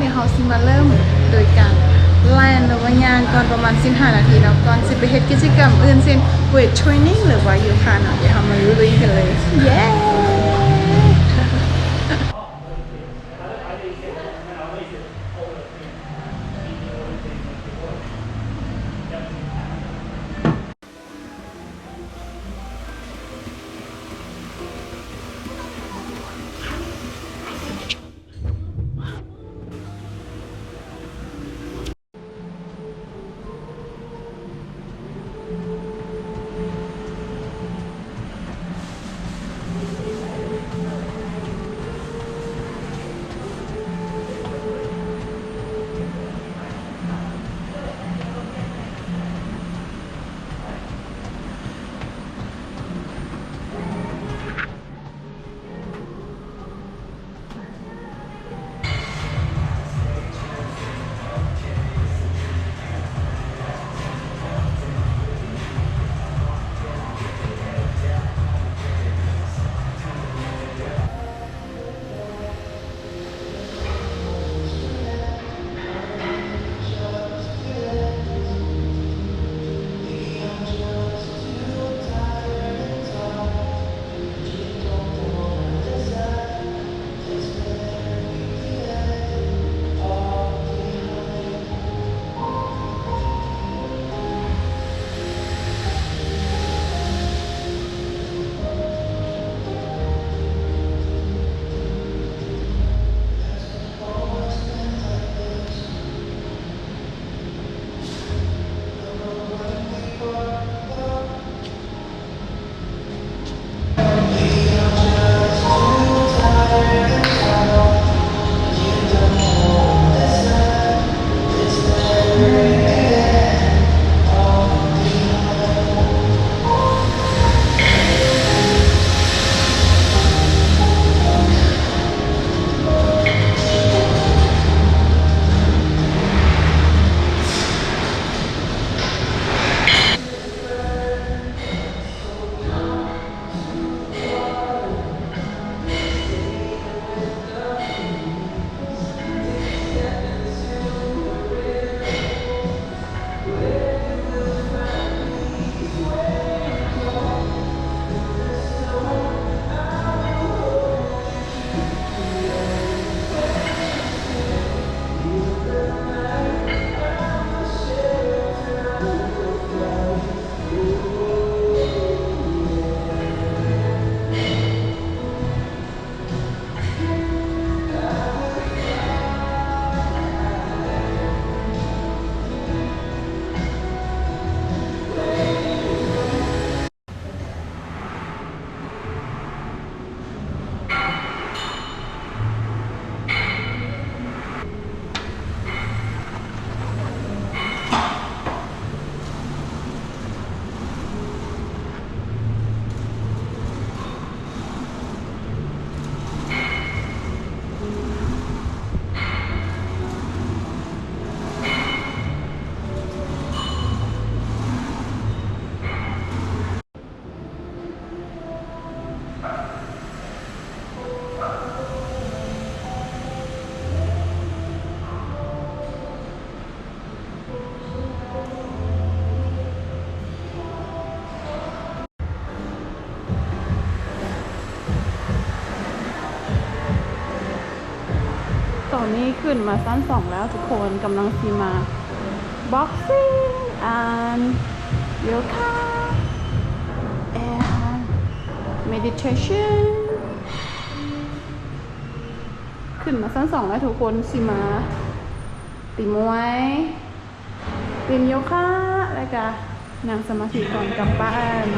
ດຽວເຮົາຊິມາເລີ່ມໂດຍການແລ່ນ ຫຼືວ່າຍ່າງກ່ອນປະມານສິບຫ້ານາທີເນາະ ກ່ອນຊິໄປເຮັດກິດຈະກຳອື່ນ ເຊັ່ນ ເວດເທຣນນິງ ຫຼືວ່າໂຍຄາເນາະ. ດຽວເຮົາມາລຸຍກັນເລີຍ. ເຢ້!ຕອນນີ້ຂຶ້ນມາຊັ້ນສອງແລ້ວທຸກຄົນ, ກຳລັງຊິມາ boxing and yoga and meditation. ຂຶ້ນມາຊັ້ນສອງແລ້ວທຸກຄົນ, ຊິມາຕີມວຍ, ຫຼິ້ນໂຍຄະ ແລ້ວກະນັ່ງສະມາທິກ່ອນກັບບ້ານ. ເ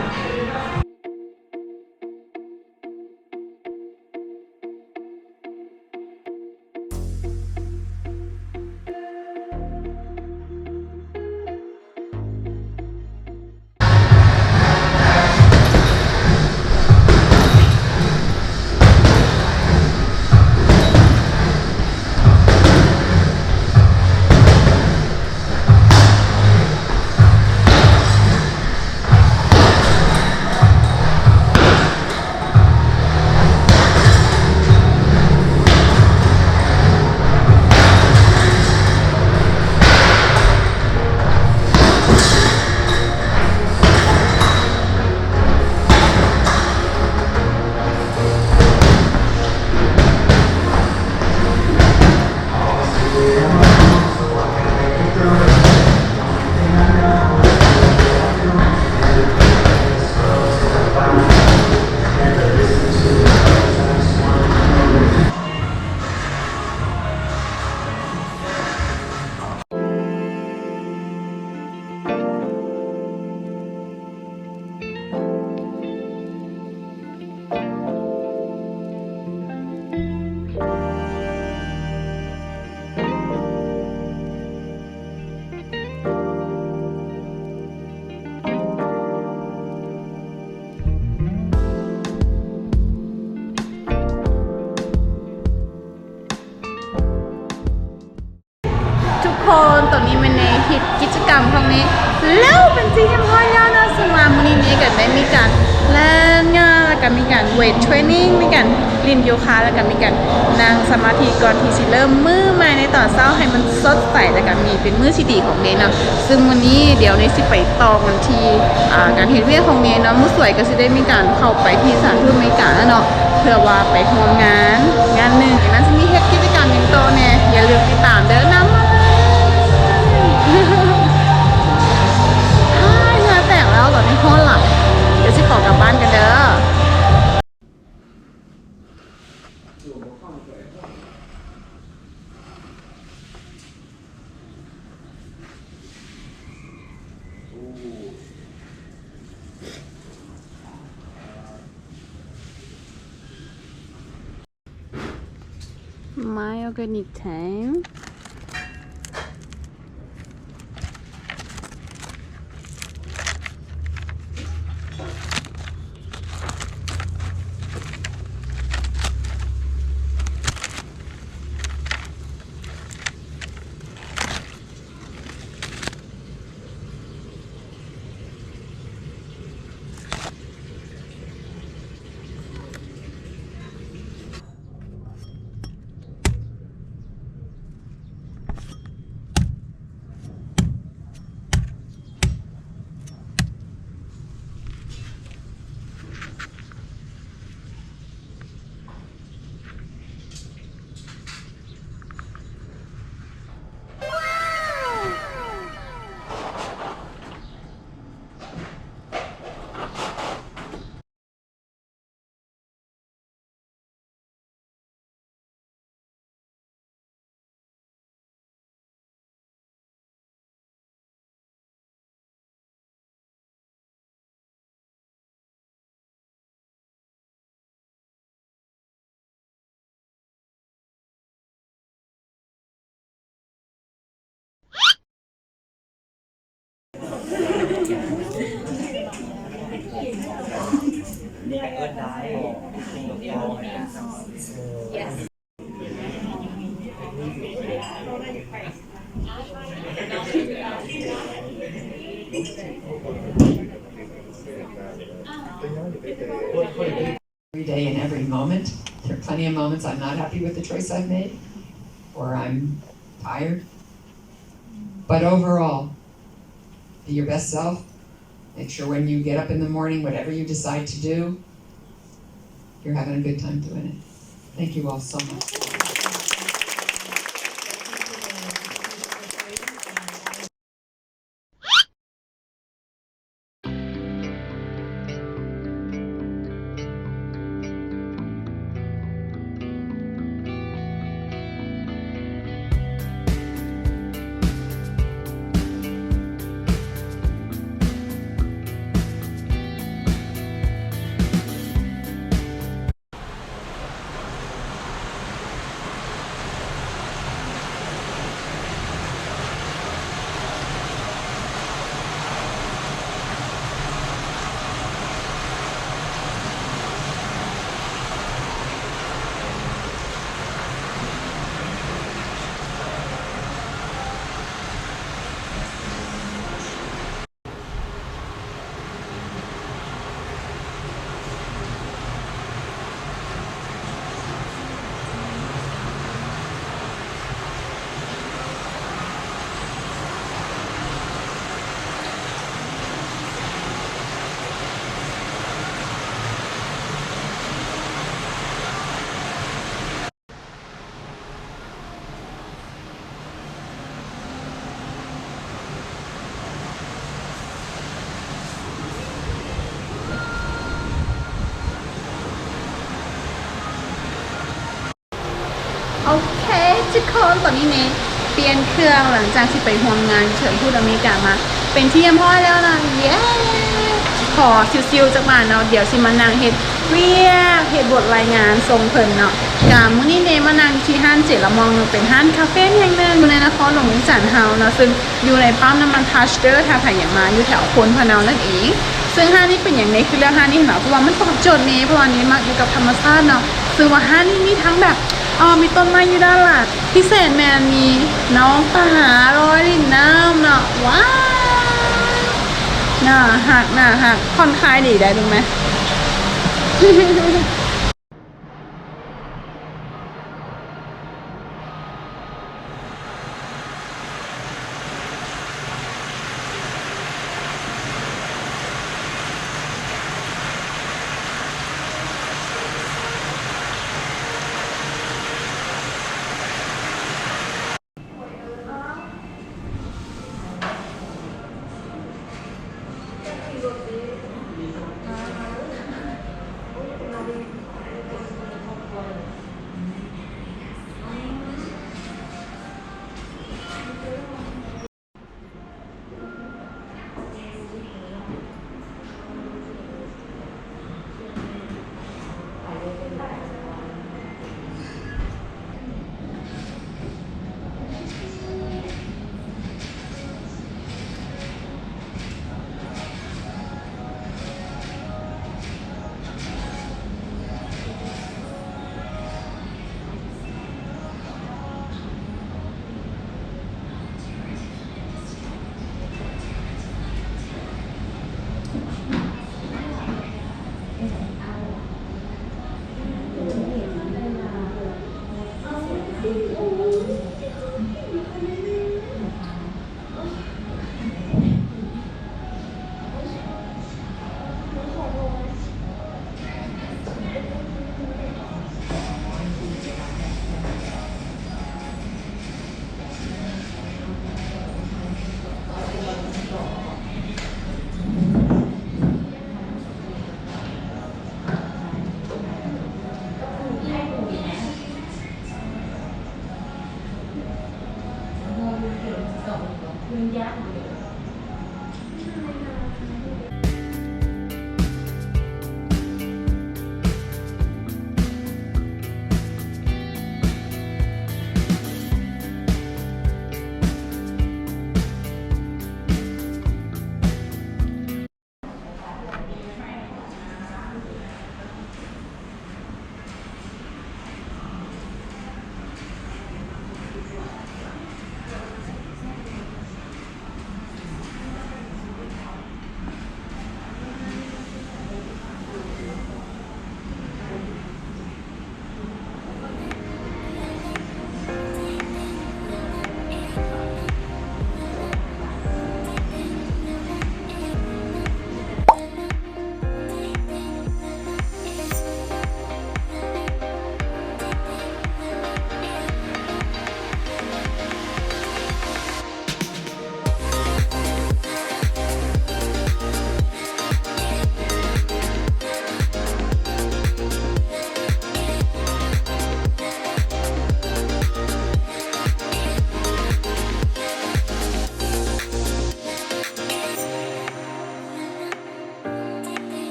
ຄົນ ຕອນນີ້ແມ່ນເນເຮັດກິດຈະກຳຂອງເນແລ້ວເປັນທີ່ຮຽບຮ້ອຍແລ້ວເນາະ. ເຊິ່ງວ່າມື້ນີ້ເນກໍໄດ້ມີການແລ່ນງານ ແລ້ວກໍມີການເວດເທຣນນິງ ມີການຫຼິ້ນໂຍຄາ ແລ້ວກໍມີການນັ່ງສະມາທິກ່ອນທີ່ຊິເລີ່ມມື້ໃໝ່ໃນຕອນເຊົ້າ ໃຫ້ມັນສົດໃສ ແລ້ວກໍມີເປັນມື້ທີ່ດີຂອງເນເນາະ. ເຊິ່ງມື້ນີ້ດຽວເນຊິໄປຕໍ່ກັນທີ່ ອ່າ ການເຮັດວຽກຂອງເນເນາະ. ມື້ສວຍກໍຊິໄດ້ມີການເຂົ້າໄປທີ່ສະຖານທູດອາເມລິກາເນາະ ເພື່ອວ່າໄປຮ່ວມງານງານໜຶ່ງ ແລ້ວຊິມີເຮັດກິດຈະກຳຫຍັງຕໍ່ແດ່ ຢ່າລືມຕິດຕາມເດີນຳ. ເຫື່ອແຕກແລ້ວ ຕອນນີ້ຮ້ອນຫຼາຍ ດຽວຊິຂໍກັບບ້ານກັນເດີ. My organic thyme. Every day and every moment. There are plenty of moments I'm not happy with the choice I've made, or I'm tired. But overall, be your best self. Make sure when you get up in the morning, whatever you decide to do, you're having a good time doing it. Thank you all so much.ໂອເຄ ທຸກຄົນ ຕອນນີ້ເນປ່ຽນເຄື່ອງ ຫຼັງຈາກທີ່ໄປຮ່ວມງານສະຖານທູດອາເມລິກາມາ ເປັນທີ່ຮຽບຮ້ອຍແລ້ວນະ ເຢ້ ຂໍຊິວໆຈັກບາດເນາະ ດຽວຊິມານັ່ງເຮັດວຽກ ເຮັດບົດລາຍງານສົ່ງເພິ່ນເນາະ. ກະມື້ນີ້ເນມານັ່ງທີ່ຮ້ານເຈລະມອງ ເປັນຮ້ານຄາເຟແຫ່ງໜຶ່ງຢູ່ໃນນະຄອນຫຼວງວຽງຈັນເຮົາເນາະ ເຊິ່ງຢູ່ໃນປ້ຳນ້ຳມັນທັດເຈີ ຖ້າໃຜຢາກມາ ຢູ່ແຖວໂພນພະເນົານັ້ນເອງ. ເຊິ່ງຮ້ານນີ້ເປັນຫຍັງເນຄືເລືອກຮ້ານນີ້ເນາະ ເພາະວ່າມັນຕອບໂຈດເນ ເພາະວ່າເນມັກຢູ່ກັບທຳມະຊາດເນາະ. ເຊິ່ງວ່າຮ້ານນີ້ມີທັງແບບ ອໍ ມີຕົ້ນໄມ້ຢູ່ດ້ານຫຼັງ. ພິເສດແມ່ນມີນ້ອງປາລອຍຫຼິ້ນນ້ຳເນາະ. ວ້າວ ໜ້າຮັກ ໜ້າຮັກ ຜ່ອນຄາຍດີໄດ໋ ເບິ່ງແມ.